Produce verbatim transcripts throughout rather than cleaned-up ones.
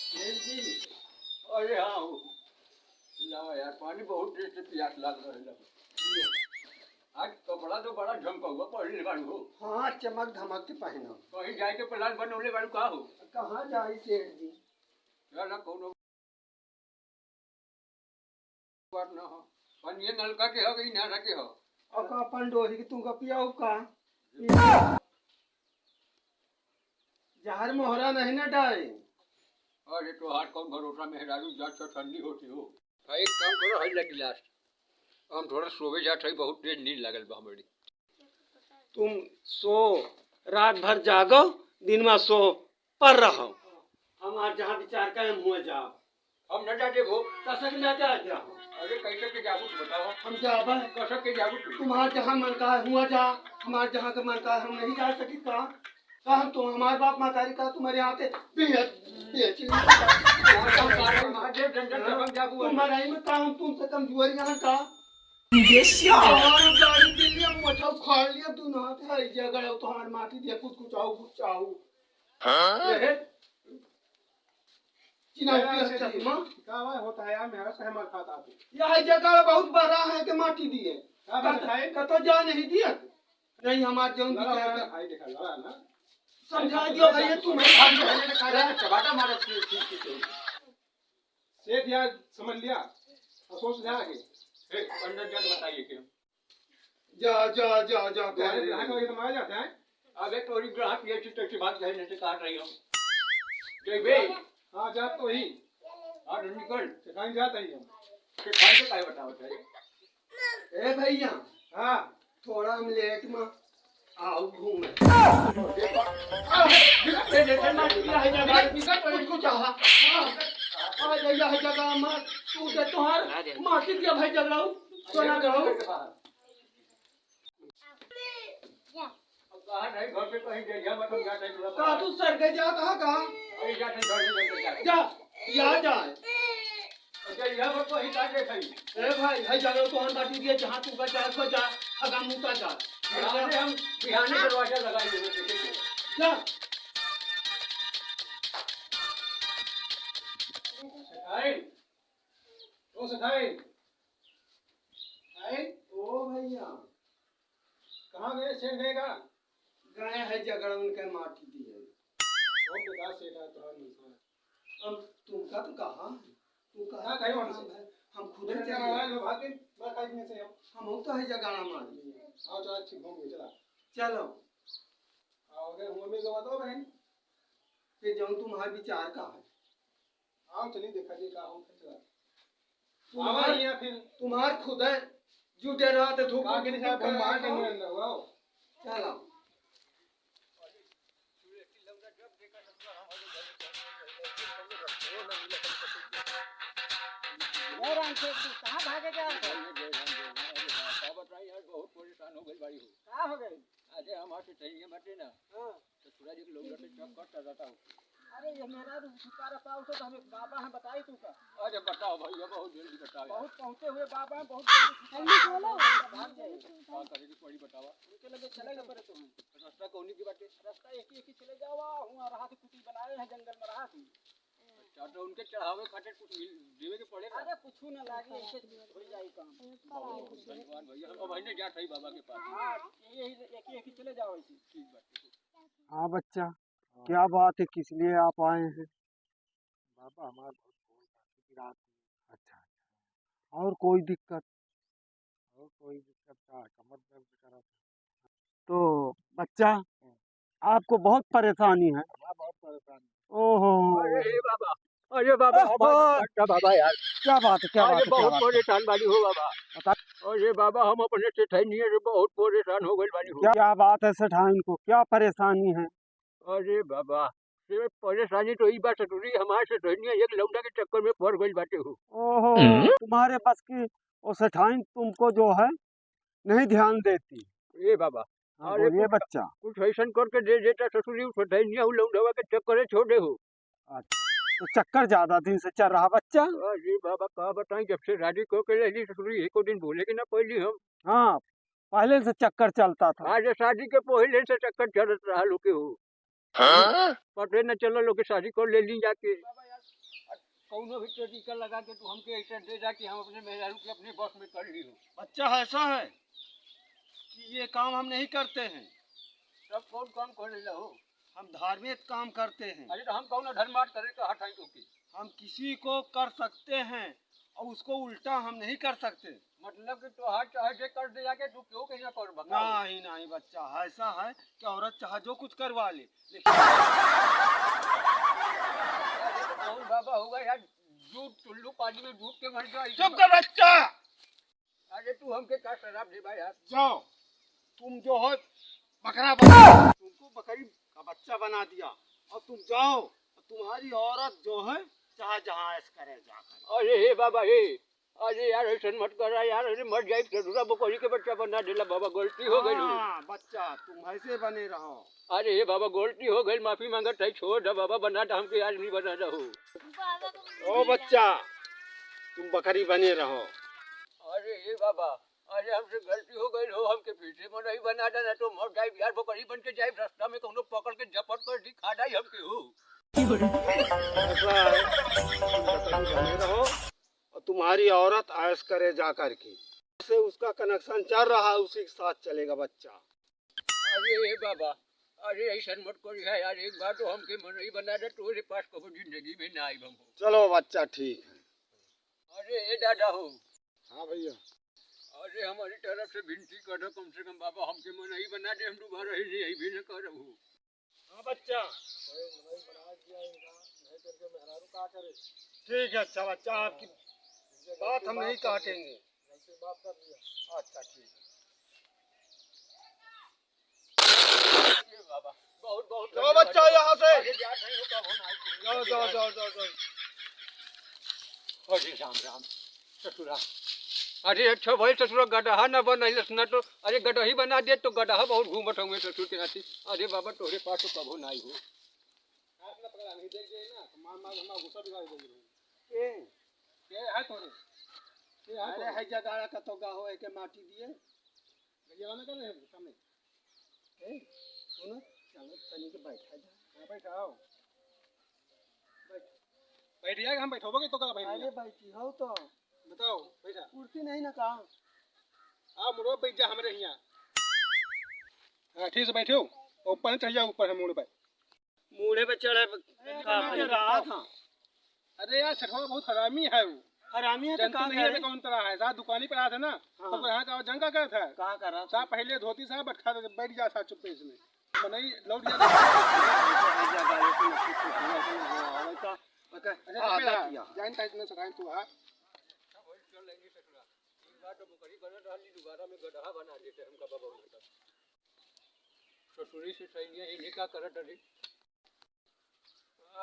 सेठ जी, अरे हाँ हो। लावा यार, पानी बहुत देर से प्यास लाग रहा है। आज कपड़ा तो बड़ा झमकावा पहनले बाड़ू हो। हाँ, चमक धमक के पहनो। कहीं जाए के प्लान बनौले बाड़ू का हो? कहाँ जाई सेठ जी? चला कोनो बात ना हो। पानी ये नलका के हो कि इनारा के हो? अब अपन डोरी के तुमका पियाऊ का? जहर मोहरा नहीं ना डाई। अरे तोहार कौन भरोसा, मेहरारू जात से ठंडी होती हो। तो एक काम करो, हई ला गिलास। हम थोड़ा सोवे जात हई, बहुत तेज नींद लागल बा हमरी। तुम सो, रात भर जागो, दिन में सो पर रहो। हमार जहाँ विचार का हम हुआ जाओ। हम न जाते वो। कसक न जा जाओ। अरे कैसे के जाबू तू बताओ? हम जाबा। कसक के जाबू तू? तुम्हार जहाँ मन का है हुआ जा, हमार जहाँ का मन का है हम नहीं जा सकी का? का हम तो हमार बाप महतारी का तुम्हारे यहाँ पे बेच, बेच लिया। हमार जब जब जब हम जाबू। तुम्हारे आई में का हम तुमसे कमजोर यहाँ का? हमार गाड़ी के लिए मोछा उखाड़ लिया, दोनों हाथ है जगह तो हमार माटी दिया, कुछ कुछ आओ, कुछ आओ। हाँ? ये है। चिनाई का पियर से चश्मा। का हुआ होता है यार, मेरा सहमा खाता तू। यह जगह बहुत बड़ा है के माटी दिए। का बात है? कत-, कत जा नहीं दिए। नहीं, हमार जौन लड़ा विचार ना, का भाई देखा, लड़ा ना। समझा दियो भैया, तू नहीं भाग जो है, ये कह रहा है, चबाटा मारो, ठीक, ठीक, ठीक, ठीक। सेठ यार, समझ लिया, अफसोस ले आगे। ए, अंदर जाके बताइए क्या? जा, जा, जा, जा, जा, कह रहे जा, हैं। जा, जा, जा, जा। अबे तोरी ग्राहक ये चीज तैसी बात कहे नहीं से काट रही हो। जय बे। हाँ, जा तो ही। हाँ, तो निकल। सिखाई जाता ही हम। सिखाई से काहे बताओ थे? ए भैया। हाँ। थोड़ा हम लेट में आओ घूमे। ए, लेट में ना, ये है जगह। कुछ, कुछ आहा। हाँ। आ जा, ये है जगह में। तू दे तोहार। माटी दिया भाई जगह। सोना गढ़ाऊ। अब कहाँ नहीं, घर पे कहीं गया, मतलब, जाता है, थोड़ा का तू सर के जात हा का? अरे, जाता है, घर पे जाता है। जा, या जाए। अच्छा, यहाँ पर कहीं का देख है? ए भाई, है जगह तो हम बाटी दिए, जहाँ तू का जाए, सो जा, हगा मुँह का जा। बिहाने हम, बिहाने दरवाजा लगाएंगे, वो देखेंगे। जा। सेठाइन, ओ सेठाइन। आए? ओ भैया। कहाँ गए सेठ गए का? गए है जगह उनके माटी दिए। बहुत बेकार सेठ है तुम्हारा इंसान। अब तुमका तो कहा है। तू कहा क्या कहे हमसे? हम खुद ही चले जाए। भाग के, मैं खाई में से हम। हम हो तो है जगाना मार। आओ चला, ठीक घूम के चला। चलो। आओ, अगर हुआ में गवा दो बहन। फिर जाऊँ तुम्हारा विचार का है? आओ, चलिए देखा जी का हो, फिर चला। तुम्हार, आवा यहाँ फिर। तुम्हार खुद है, जो डे रात धूप का के निशान, मार के मुंह अंदर, आओ। चला। ए रामचंद्र, कहाँ भागे जा रहे हो? का बताई यार, बहुत परेशान हो गइल बाड़ी हो। का हो गइल? अरे हमार से चाहिए बाटे ना। हाँ। ससुरा जी के लोग रहते चौक करता रहता हो। अरे ये मेरा भी छुटकारा पाओ तो हमें बाबा हम बताई तू का। अरे बताओ भैया, बहुत जल्दी बताओ यार। बहुत पहुँचे हुए बाबा हैं, बहुत जल्दी छुटकारा पाओ, भाग जाए। का करे के पड़ी बतावा? उनके लगे चले गए पड़े तुम्हें। रास्ता कौनी की बाटे? रास्ता एक ही, एक ही चले जावा, हुआ रहा थी कुटी बनाए हैं जंगल में रहा थी। अच्छा, तो उनके चढ़ावे खातिर कुछ मिल, देवे के पड़ेगा? अरे, कुछ ना लागे, ऐसे हो जाई काम। बहुत धन्यवाद भैया, हम अब जात हई बाबा के पास। हाँ, यही, एक ही, एक ही चले जाओ ऐसे। ठीक बात है। हाँ बच्चा, हाँ। क्या बात है, किस लिए आप आए हैं? बाबा, हमार बहुत गोड़ बाकी गिरा दिए। अच्छा, अच्छा। और कोई दिक्कत? और कोई दिक्कत का है? कमर दर्द करत है। तो बच्चा, हम्म। आपको बहुत परेशानी है। हाँ, बहुत परेशानी। ओहो। अरे बाबा, अरे बाबा, ओहो। हमारे बच्चा बाबा यार। क्या बात है, क्या अरे बात है, क्या बहुत बात है? परेशान बानी हो बाबा। बता। अरे बाबा, हम अपने सेठाइन से बहुत परेशान हो गइल बानी हो। क्या, क्या बात है सेठाइन को, क्या परेशानी है? अरे बाबा, ये परेशानी तो ई बा ससुरी, हमार सेठाइनिया एक लौंडा के चक्कर में पड़ गइल बाटे हो। ओहो, हम्म? तुम्हारे बस की वो सेठाइन तुमको जो है नहीं ध्यान देती। ए बाबा, हाँ, अरे बोलिए कुछ, बच्चा। कुछ ऐसन करके दे देता ससुरी, उ सेठाइनिया उ लौंडवा के चक्कर छोड़ दे हो। अच्छा, तो चक्कर ज्यादा दिन से चल रहा बच्चा? अरे बाबा, का बताई, जब से शादी को के लेली ससुरी, एको दिन बोले के ना पहली हम। हाँ, पहले से चक्कर चलता था। आज शादी के पहले से चक्कर चलत रहा लोग के हो। हाँ? पते न चलल लोग के शादी कर लेली जाके। कौनो भी तरीका लगा के तू हमके ऐसा दे जा कि हम अपने मेहरारू के अपने बस में कर लियो। बच्चा ऐसा है कि ये काम हम नहीं करते हैं। तब कौन काम करे ला हो? हम धार्मिक काम करते हैं। अरे तो हम कौन धर्मात करे का हटाई तो की? हम किसी को कर सकते हैं और उसको उल्टा हम नहीं कर सकते। मतलब कि तोहार चाहे जे कर दे जाके तू क्यों कहीं ना कर बता। नहीं, नहीं बच्चा, ऐसा है कि औरत चाहे जो कुछ करवा ले, लेकिन अरे तो कौन बाबा होगा यार, झूठ टुल्लू पानी में डूब के मर जाए। चुप कर बच्चा। अरे तू हमके का शराब दे भाई यार? जाओ, तुम जो हो बकरा बना, तुमको बकरी का बच्चा बना दिया, और तुम जाओ, तुम्हारी औरत जो है चाहे जहाँ ऐश करे जाकर। अरे हे बाबा हे, अरे यार ऐसा मत करा यार, अरे मर जाए तो दूसरा बकरी के बच्चा बना देला बाबा, गलती हो गई। हाँ, बच्चा तुम ऐसे बने रहो। अरे हे बाबा गलती हो गई, माफी मांगत है, छोड़ दे बाबा, बना दे हमके आदमी बना दे हो। ओ बच्चा, तुम बकरी बने रहो। अरे हे बाबा, अरे हमसे गलती हो गई हो, हमके फिर से मनई बना देना तो मर जाए यार, बकरी बन के जाए, रास्ता में कौनो पकड़ के झपट कर दी, खा जाए हमके हो। ऐसा है, तुम बकरी बने रहो और तुम्हारी औरत ऐश करे जा करके। से उसका कनेक्शन चल रहा है, उसी के साथ चलेगा बच्चा। अरे ए बाबा, अरे ऐसा मत करी है यार, एक बार तो हमके मनई बना दे, तोरे पास कबो जिंदगी में ना आइब हम। चलो बच्चा, ठीक है। अरे ए दादा हो। हाँ भैया। अरे हमारी तरफ से विनती कर दो, कम से कम बाबा हमके मनई बना दे, हम दोबारा ही नहीं, भी न करब हो। हाँ बच्चा। भाई, मनई बना दिया इनका, नहीं करके मेहरारू का करे? ठीक है अच्छा बच्चा, आपकी बात हम नहीं काटेंगे। गलती माफ कर दिया। अच्छा ठीक है। अरे बाबा, बहुत बहुत जाओ धन्यवाद। बच्चा यहाँ से। अरे जा, नहीं होता, वो ना आए। जाओ, जाओ, जाओ, जाओ, जाओ। अरे राम राम ससुरा। अरे अच्छा भाई ससुरा, गदहा न बनैलस न तो, अरे गदही बना दे तो गदहा बहुत घूमत होंगे ससुर के नाती। अरे बाबा तोहरे पास तो कबो नाई हो। हाथ न पकड़ा, नहीं देख जाए ना, तो मार मार हमारा गुस्सा दिखा देंगे। ए, के है तोरे? के है अरे तोरे? है जगाड़ा का तो गाहो है के माटी दिए। भैया वाला कर रहे हैं सामने। ए, सुनो, चलो तनी के बैठा जा। हाँ, बैठाओ। बैठ। बैठ जाएगा, हम बैठोगे तो का भाई अरे भैया? बैठी हो तो। बताओ, बैठा। कुर्सी नहीं ना का? आओ, मुड़ो बैठ जा हमरे हियाँ। हाँ, ठीक से बैठो। ऊपर चढ़ जाओ, ऊपर है मुड़ पे। मूड़े पे चढ़े पे अरे, का कहाँ भाई? के रहा था? अरे यार, सेठवा बहुत हरामी है वो। हरामी है तो जनता का नहीं है करे? कौन तरह है, साथ दुकानी पर आया था ना, हाँ। तो यहाँ का जंग का क्या था? कहाँ का रहा? साहब पहले धोती साहब बैठा था, बैठ जा साहब चुप्पे इसमें। मनई लौट गया। अच्छा, चुप्पे रहा। जाइन का इतना सगाइन तू, हाँ? एक बार तो मुकरी बनत रहली, दोबारा में गदहा बना देते हमका बाबा उनका। ससुरी से सैलिया इन्हें का करत रही।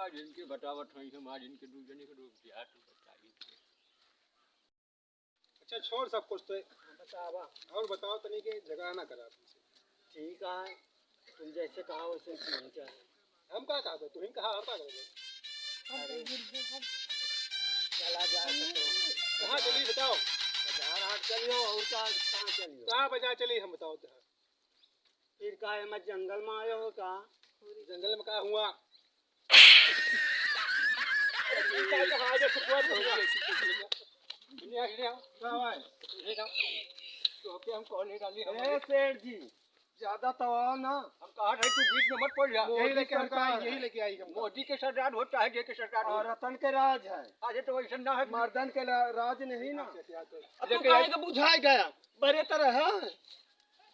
आज इनके बतावत हई हम, आज इनके दू जने के दू बियाह तू बताई। अच्छा छोड़ सब कुछ तो बतावा। और बताओ तनी के झगड़ा ना करा तुमसे। ठीक है, तुम जैसे कहा वैसे सुनते हैं। हम का कहा, तुम कहा, हम का करेंगे? अरे। चला जा तो। कहाँ चली बताओ? बाजार हाट चलियो और का, कहाँ चलियो? कहाँ बाजार चली हम बताओ तो। फिर का एमा जंगल में आयो हो का? जंगल में का हुआ? दुनिया के लिए आओ। का हुआ है? तो के हम कौन है डाली हम? ए सेठ जी, ज्यादा तो आओ ना। हम कहा रहे तू बीच में मत पड़ जा। यही मोदी लेके सरकार, सरकार यही है। लेके आई हम। मोदी के सरकार हो चाहे जे के सरकार हो। और रतन के राज है। अरे तो वैसे ना है। मर्दन के रा-, राज नहीं ना। अच्छा, अच्छा, अच्छा। अब तू लेके काहे आई। के बुझाए गया? बरे तरह है।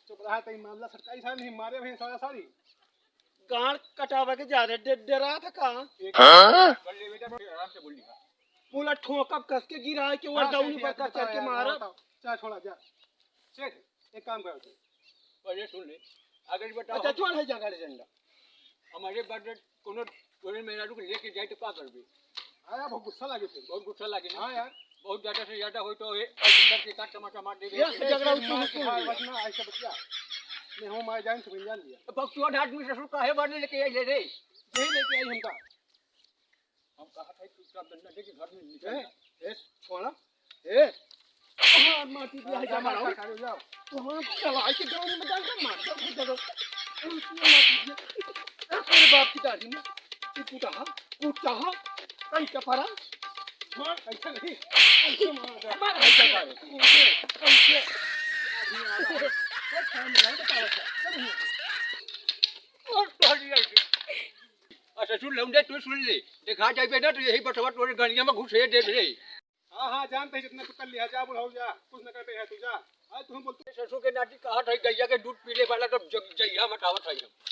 चुप रहा, तई मामला सरकारी सारी नहीं, मारे भाई सारा सारी। गांड कटावे के जा रहे, डे-, डरा था का? एक हाँ? कर ले बेटा, आराम से बोल लिया। बोला ठोकब कस के गिरा के हाँ, वर्दौनी सही पर है, कचर के बताओ यार, मारब। बताओ। चल छोड़ा, जा। सेठ, एक काम कर तू। पहले सुन ले, अगर बताओ अच्छा, हम चल है जगह झंडा। हमारे बर्थडे कोनो तोरे मेहरारू के लेके जाए तो का करबे? हाँ यार, बहुत गुस्सा लागे फिर। बहुत गुस्सा लागे ना? हाँ यार। बहुत ज्यादा से ज्यादा होई तो ए, ऐसे करके काट टमाटर मार देबे। ये झगड़ा उतना मुश्किल है। बस ना, ऐसे बतिया। मैं हूँ, मैं जान, तुम जान लिया। तो बकचोद आदमी ससुर काहे बने लेके आई ले रे? यही लेके आई हमका। हम कहा था चुपचाप डंडा लेके घर में निकल ए, जा। ए, छोड़ा। ए, हाँ, माटी दिया है जा, जमा रहा हूँ। जा, जा। तो हम चला के गाँव में डाल के मार दो, खुद दो। ए, तेरे बाप की दाढ़ी में, तू कुटाहा, कुटाहा, कहीं का परा। छोड़, ऐसा नहीं। ऐसे मार दे। मार, ऐसे मार। ऐसे, ऐसे। अभी आ रहा है। वो टाइम नहीं बतावा था। चल। और थोड़ी ऐसे। अच्छा, सुन ले, तू सुन ले। देखा जाइबे ना, तो यही बटवा तोरे गलिया में घुसे दे रे। हाँ, हाँ, जानते हैं, जितना तू कर लिया, जा बुढ़ऊ जा, कुछ न करते है तू, जा। आज तुम बोलते हैं, ससुर के नाती कहा था, गैया के दूध पीले वाला तो जग-, जैया बतावत है हम।